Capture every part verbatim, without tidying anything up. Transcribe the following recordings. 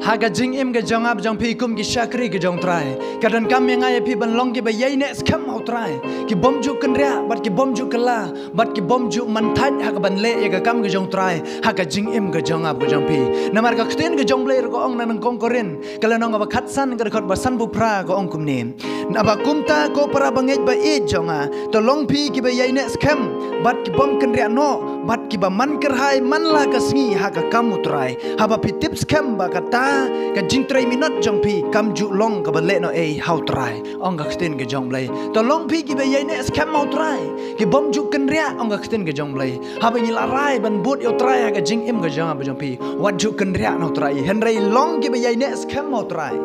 Ha ka jingim ka jong nga bad jong phi kum ki shakri ka jong U Trai, ka donkam ïa nga ïa phi ban long kiba ïaineh skhem ha U Trai, ki bym ju kynriah bad ki bym ju kylla bad ki bym ju man thait ha kaban leh ïa ka kam ka jong U Trai ha ka jingim ka jong nga bad ka jong phi. Namar ka ktien ka jong U Blei ruh ka ong na nyngkong Korinth ka lynnong kaba khatsan ka dkhot ba sanphew phra ka ong kumne: Naba kumta ko para bangeit ba ïeit jong nga, to long phi kiba ïaineh skhem bad ki bym kynriah noh bad kiba man kyrhai man la ka sngi ha ka kam U Trai, haba phi tip skhem ba kata ka jingtrei minot jong phi kam ju long kaba lehnohei ha U Trai, ong ka ktien ka jong U Blei. To long phi kiba ïaineh skhem ha U Trai, ki bym ju kynriah, ong ka ktien ka jong U Blei. Haba ngi la rai ban bud ïa U Trai ha ka jingim ka jong nga bad jong phi, wat ju kynriah na U Trai, hynrei long kiba ïaineh skhem ha U Trai,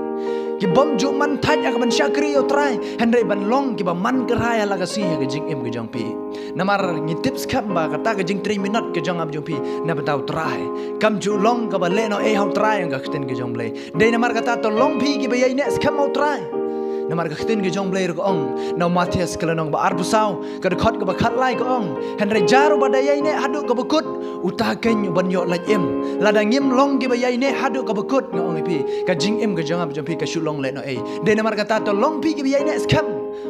ki bym ju man thait ha kaban shakri ïa U Trai, hynrei ban long kiba man kyrhai ha la ka sngi ha ka jingim ka jong phi. Namar ngi tip skhem ba kata ka jingtrei minot ka jong nga bad jong phi na bynta U Trai kam ju long kaba lehnohei ha U Trai, ong ka ktien ka jong U Blei. Dei namar kata to long phi kiba ïaineh skhem ha U Trai. Namar ka ktien ka jong U Blei ruh ka ong na u Mathaios ka lynnong ba arphew saw ka dkhot kaba khatlai ka ong: Hynrei jar uba da ïaineh haduh kaba kut, uta keiñ u ban ïoh lait im. Lada ngim long kiba ïaineh haduh kaba kut, nga ong ïa phi, ka jingim ka jong nga bad jong phi ka shu long lehnohei. Dei namar kata to long phi kiba ïaineh skhem.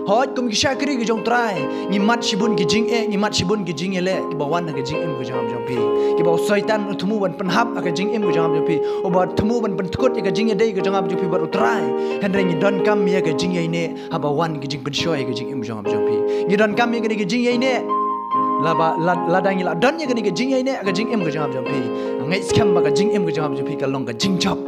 Hooid, kum ki shakri ka jong U Trai ngi mad shibun ki jingeh, ngi mad shibun ki jingïaleh kiba wan ha ka jingim ka jong nga bad jong phi, kiba u Soitan u thmu ban pynhap ha ka jingim ka jong nga bad jong phi, uba thmu ban pyntkut ïa ka jingïadei ka jong nga bad jong phi bad U Trai. Hynrei ngi donkam ïa ka jingïaineh haba wan ki jingpynshoi ha ka jingim ka jong nga bad jong phi. Ngi donkam ïa kane ka jingïaineh. Laba, la, lada ngi la don ïa kane ka jingïaineh ha ka jingim ka jong nga bad jong phi, nga ngeit skhem ba ka jingim ka jong nga bad jong phi ka long ka jingjop.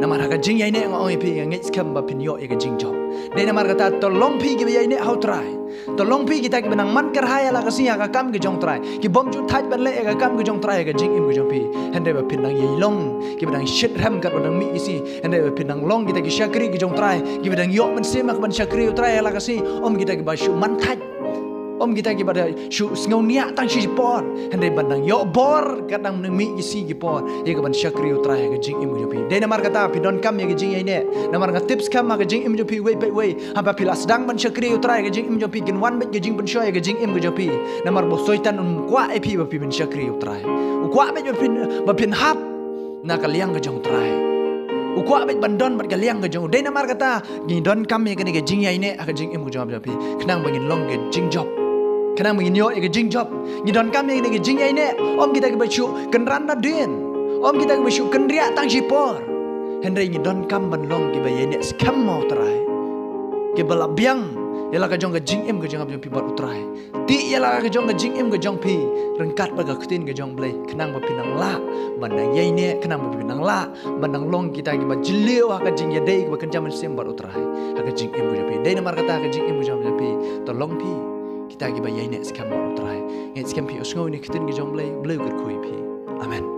Namar ha ka jingïaineh, nga ong ïa phi, nga ngeit skhem ba phin ïoh ïa ka jingjop. Dei namar kata to long phi kiba ïaineh ha U Trai. To long phi kita kiba nang man kyrhai ha la ka sngi ha ka kam ka jong U Trai, ki bym ju thait ban leh ïa ka kam ka jong U Trai ha ka jingim ka jong phi, hynrei ba phin nang ïai long kiba nang shitrhem katba nang mih ki sngi, hynrei ba phin nang long kita ki shakri ka jong U Trai, kiba nang ïoh mynsiem ha kaban shakri ïa U Trai ha la ka sngi. Ym kita kiba shu man thait, ym kita kiba da shu sngewniah tang shi por, hynrei ban nang ïoh bor katba nang mih ki sngi ki por ïa kaban shakri ïa U Trai ha ka jingim ka jong phi. Dei namar kata phi donkam ïa ka jingïaineh. Namar nga tip skhem ha ka jingim jong phi uwei pa uwei, haba phi la sdang ban shakri ïa U Trai ha ka jingim jong phi, kin wan beit ka jingpynshoi ha ka jingim ka jong phi. Namar ba u Soitan um kwah ïa phi ba phi phin shakri ïa U Trai. U kwah beit ba phin, ba phin hap na ka liang ka jong U Trai. U kwah beit ban don bad ka liang ka jong u. Dei namar kata ngi donkam ïa kane ka jingïaineh ha ka jingim ka jong nga bad jong phi, khnang ba ngin long ka jingjop, khnang ba ngin ïoh ïa ka jingjop. Ngi donkam ïa kane ka jingïaineh, ym kita kiba shu kynran nadien, ym kita kiba shu kynriah tang shi por, hynrei ngi donkam ban long kiba ïaineh skhem ha U Trai, kiba la biang ïa la ka jong ka jingim ka jong nga bad jong phi bad U Trai. Tih ïa la ka jong ka jingim ka jong phi ryngkat bad ka ktien ka jong U Blei, khnang ba phin nang lah ban nang ïaineh, khnang ba phin nang lah ban nang long kita kiba jylliew ha ka jingïadei kaba kynja mynsiem bad U Trai ha ka jingim ka jong phi. Dei namar kata ha ka jingim ka jong phi to long phi kita kiba ïaineh skhem bad U Trai. Ngeit skhem phi ïohsngew ïa kane ka ktien ka jong U Blei. U Blei u kyrkhu ïa phi. Amen.